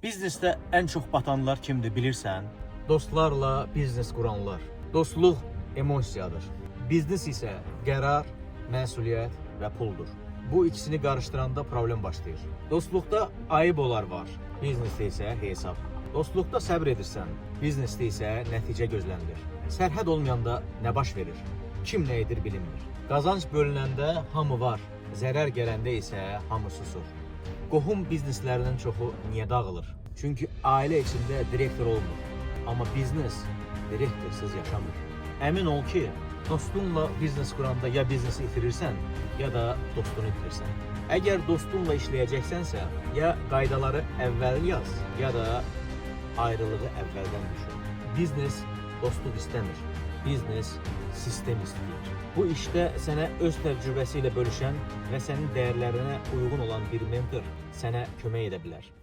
Biznesdə ən çox batanlar kimdir bilirsən? Dostlarla biznes quranlar. Dostluq emosiyadır. Biznes isə qərar, məsuliyyət və puldur. Bu ikisini qarışdıranda problem başlayır. Dostluqda ayıb olar var, biznesdə isə hesab. Dostluqda səbr edirsən, biznesdə isə nəticə gözlənilir. Sərhəd olmayanda nə baş verir? Kim nə edir bilinmir. Qazanc bölünəndə hamı var, zərər gələndə isə hamı susur. Qohum bizneslərinin çoxu niyə dağılır? Çünki ailə içində direktor olmur. Amma biznes direktorsuz yaşamır. Əmin ol ki, dostunla biznes quranda ya biznesi itirirsən, ya da dostunu itirirsən. Əgər dostunla işləyəcəksənsə, ya qaydaları əvvəl yaz, ya da ayrılığı əvvəldən düşün. Biznes dostluq istəmir. Biznes sistem istəyir. Bu işdə sənə öz təcrübəsi ilə bölüşən və sənin dəyərlərinə uyğun olan bir mentor sənə kömək edə bilər.